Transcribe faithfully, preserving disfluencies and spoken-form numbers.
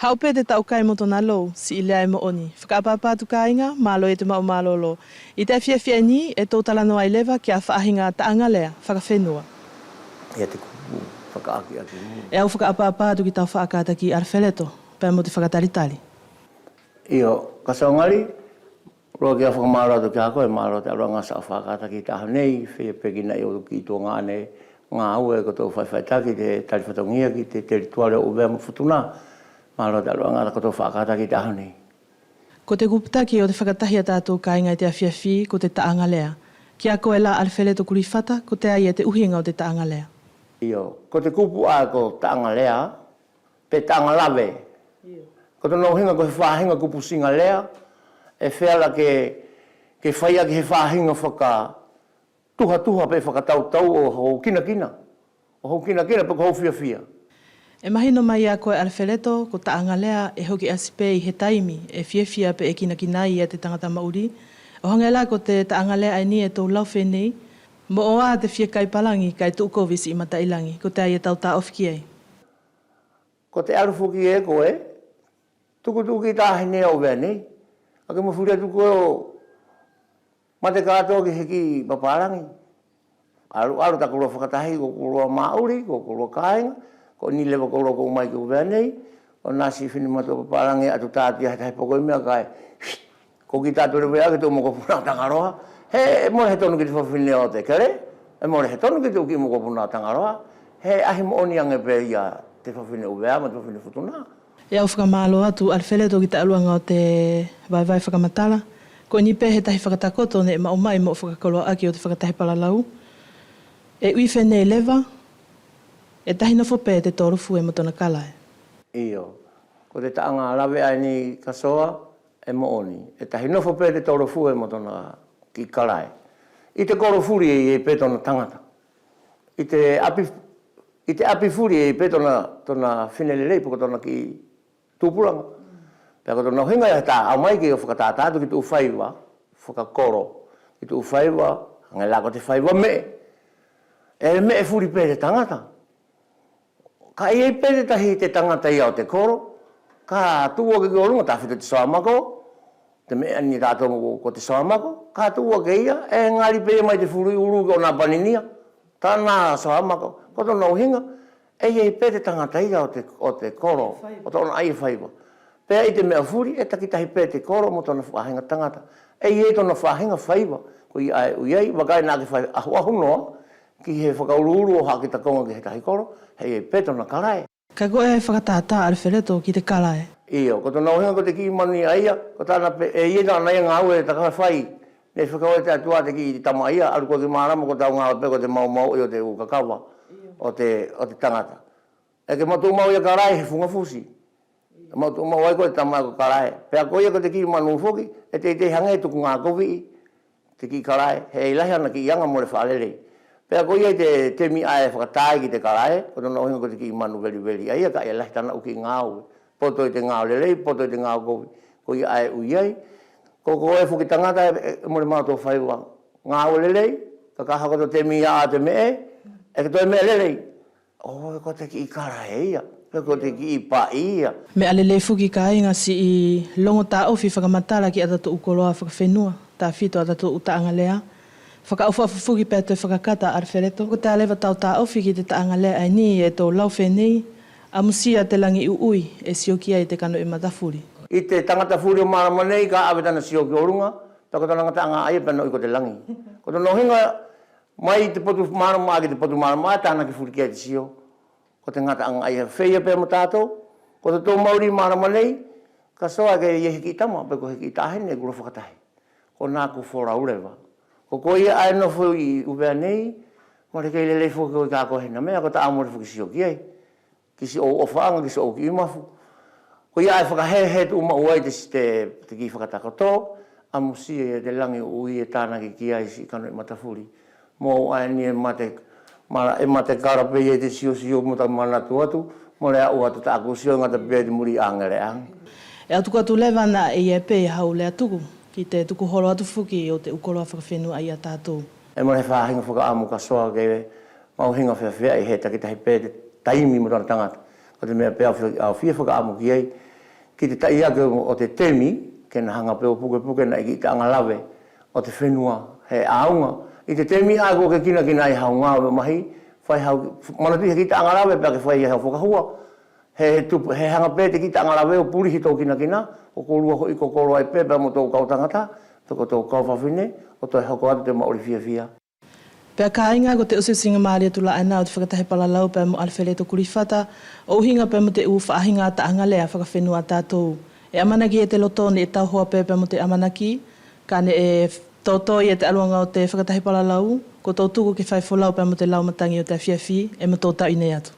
Aʻu pe te taʻu kai mo tona lou, siʻi lea ʻe moʻoni. Fakaʻapaʻapa atu kāiga, mālō e te maʻu mālōlō. ʻI te afiafi ʻaeni, ʻe tou talanoa ai leva ki te faʻahiga taʻaga lea fakafenua. ʻE au fakaʻapaʻapa atu ki tau faʻa kataki Alefeleto, pea mo te fakatalitali. Io, Kasoa gali, Lua kia fakamālō atu kia koe, mālō te ʻaluʻaga sa ʻo fakataki ʻi te ʻaho nei, feia pe ki naʻi ʻo kiʻi tuagaʻane gāue ko tou faifaitaki te tali fatogia ki te telituale ʻo ʻUvea mo Futuna. Mālō te ʻaluʻaga ko tou fakataki ʻi te ʻaho nei. Ko te kupu taki ʻo te fakatahi ʻa tatou kāiga ʻi te afiafi ko te taʻaga lea. Kia koe la Alefeleto Kulifata, kotea ia te ʻuhiga ʻo te taʻaga lea? Io, ko te kupu ʻae ko taʻaga lea, pe taʻaga lave. Io. Ko tona ʻuhiga ko he faʻahiga kupusiga lea, ʻe feala ke, ke fai ʻaki he faʻahiga fakatuhatuha pe fakatautau ʻo hou kinakina. ʻO hou kinakina pe ko hou fiafia. ʻE mahino mai ia koe Alefeleto, ko taʻaga lea ʻe hoki ʻasi pe ʻi he taimi ʻe fiafia pe ʻe kinakina ai ia te tagata maʻuli. ʻO hage la ko te taʻaga lea ʻaeni ʻe tou lau fenei, moʻoa te fia kai palagi kae tuʻu kovi siʻi mataʻi lagi, kotea ia tau taʻofi ki ai? Ko te alu foki e koe, tukutuku ki taʻahine ʻo ʻUvea nei. Ake mafuli atu koe ʻo mate katoa ki he kiʻi papalagi. Alu, alu ta koulua fakatahi, ko koulua maʻuli, ko koulua kāiga, ko ʻeni leva koulua kua ʻomai ki ʻUvea nei, ʻo nā siʻi finematuʻa papalagi atu tatia he tahi poko ʻi meʻa kae. Ko kita atu leva ia ke tuʻu mokopuna ʻo Tagaloa. He, ʻe mole he tonu ki te fafine ʻo te kele. ʻE mole he tonu ki te ʻu kiʻi mokopuna ʻo Tagaloa. He ʻahi moʻoni age pe ia te fafine ʻUvea mo te fafine Futuna. ʻE au fakamālō atu Alefeleto ki te ʻaluʻaga ʻo te vaevae fakamatala. Ko ʻeni pe he tahi fakatakoto neʻe maʻu mai moʻo fakakoloaʻaki ʻo te fakatahi palalau. ʻE ui fenei leva, ʻe tahi nofo pe te tolo fue mo tona kalae. Io, ko te taʻaga lave ʻaeni Kasoa, ʻe moʻoni, ʻe tahi nofo pe te tolo fue mo tona kiʻi kalae. ʻI te kolo fuli ʻe ʻi ai pe tona tagata. ʻI te ʻapi, ʻi te ʻapi fuli ʻe ʻi ai pe tona, tona fine lelei pe ko tona kiʻi tupulaga. Pea ko tona ʻuhiga ia he ta ʻaumai ke ʻo fakatātā atu ki te ʻu faiva fakakolo, ki te ʻu faiva, hage la ko te faiva meʻe. ʻE meʻe fuli pe te tagata. Kaʻe ʻi ai pe te tahi te tagata ia ʻo te kolo, ka tuʻu ake ki ʻoluga tafito te soamako, te meʻa ʻaeni ʻa tatou ko, ko te soamako, ka tuʻu ake ia, ʻe gali pe ia mai te fuli ʻulu ki ʻona paninia, tana soamako, ko tona ʻuhiga, ʻe ʻi ai pe te tagata ia ʻo te, ʻo te kolo, ʻo tona ʻaia faiva. Pea ʻi te meʻa fuli, ʻe takitahi pe te kolo mo tona faʻahiga tagata. ʻE ʻi ai tona faʻahiga faiva, koia ʻae ʻe ui ai, vaka ʻi naʻa ke fai ʻahuʻahu noa, ki he fakauluulu ʻo haʻaki takoga ki he tahi kolo, he ʻe ʻi ai pe tona kalae. Kaʻe ko ʻe fakatātā Alefeleto ki te kalae. Io, ko tona ʻuhiga ko te kiʻi manu ia ʻaia, ko tana pe, ʻe ʻi ai tana ia gāue ʻe taka fai. Neʻe fekau e te ʻAtua te kiʻi tama ʻaia, alu koe ki mālama ko tau gāue pe ko te maumauʻi ʻo te ʻu kakava, ʻo te, ʻo te tagata. ʻE ke matou maʻu ia kalae he fuga fusi. Matou maʻu ai ko te tama ko kalae. Pea koia ko te kiʻi manu foki, ʻe teitei hage tuku gakoviʻi te kiʻi kalae, he ʻe ʻi ai lahi ana kiʻi aga mole faʻa lelei. Pea koia ʻi te temi ʻae ʻe fakatā ai ki te kalae, ko tona ʻuhiga ko te kiʻi manu veliveli ʻaia kaʻe ʻi ai lahi tana ʻu kiʻi gāue. Poto ʻi te gāue lelei, poto ʻi te gāue kovi. Koia ʻae ʻe ui ai. Ko koe foki tagata ʻe, ʻe mole maʻu tou faiva gāue lelei, ka ka hoko tou temi ia ʻa te meʻe, ʻe ke toe meʻe lelei. ʻOi, ko te kiʻi kalae ia, pe ko te kiʻi paʻi ia. Meʻa lelei foki kāiga siʻi logo taʻofi fakamatala ki ʻatatou koloa fakafenua, tafito ʻatatou taʻaga lea. Fakaʻofoʻofa foki pea toe fakakata Alefeleto. Kotea leva tau taʻofi ki te taʻaga lea ʻaeni ʻe tou lau fenei, ʻamusia te lagi ʻuʻui ʻe sio ki ai te kanoʻi mata fuli. ʻI te tagata fuli ʻo mālama nei ka ʻave tana sio ki ʻoluga, pea ko tana gataʻaga ʻaia pea noʻi ko te lagi. Ko tona ʻuhiga, mai te potu mālama ki te potu mālama, tānaki fuli ki ai te sio. Ko te gataʻaga ʻaia feia pea mo tatou. Ko totatou maʻuli mālama nei, Kasoa ke ʻi ai he kiʻi tama, pe ko he kiʻi taʻahine kua fakatahi. Ko naku folau leva. Ko koia ʻae ʻe nofo ʻi ʻUvea nei, mole kei lelei foki koe ka ko hena meʻa, ko taʻa mole foki sio ki ai. Ki siʻou ʻofaʻaga, ki siʻou kiʻi mafu. Koia ʻae fakahehe tuʻumaʻu ai te, te, te kiʻi fakatakoto, ʻamusia ia te lagi ʻuʻui ʻe tānaki ki ai siʻi kanoʻi mata fuli. Mo au ʻaeni ʻe mate, mala, ʻe mate kala pe ia ʻi te siosio mo ta manatu atu, mole aʻu atu taʻaku sio gata pe ia ʻi te muli ʻageleʻage. ʻE au tuku atu leva naʻa ʻe ʻi ai pe ia hau lea tuku, ki te tuku holo atu foki ʻo te ʻu koloa fakafenua ʻaia ʻa tatou. ʻE mole he faʻahiga fakaʻamu Kasoa ke maʻuhiga feafeaʻi he takitahi pe te taimi mo tana tagata. Ko te meʻa pe ʻe au fia, au fia fakaʻamu ki ai, ki te taʻiake ʻo te temi, ke na haga pe ʻo pukepuke naʻi kiʻi taʻaga lave ʻo te fenua he ʻauga. ʻI te temi ʻae kua ke kinakina ai hau gaue mahi, fai hau, manatuʻi he kiʻi taʻaga lave pea ke fai ai hau fakahua. He, he tupu, he haga pe te kiʻi taʻaga lave ʻo pulihi tou kinakina, ʻo koulua hoʻi kokolo ai pe pea mo tou kau tagata, pe ko tou kau fafine, ʻo toe hoko atu te maʻuli fiafia. Pea kaiga, ko te ʻosiʻosiga malie atu la ʻaena ʻo te fakatahi palalau pea mo Alefeleto Kulifata, ʻo ʻuhiga pea mo te ʻu faʻahiga taʻaga lea fakafenua ʻa tatou. ʻE ʻamanaki e te loto neʻe tauhoa pe pea mo te ʻamanaki, kaʻe neʻe totoi e te ʻaluʻaga ʻo te fakatahi palalau, ko tou tuku ke fai folau pea mo te lau matagi ʻo te afiafi, ʻe mo tou tauʻi nei atu.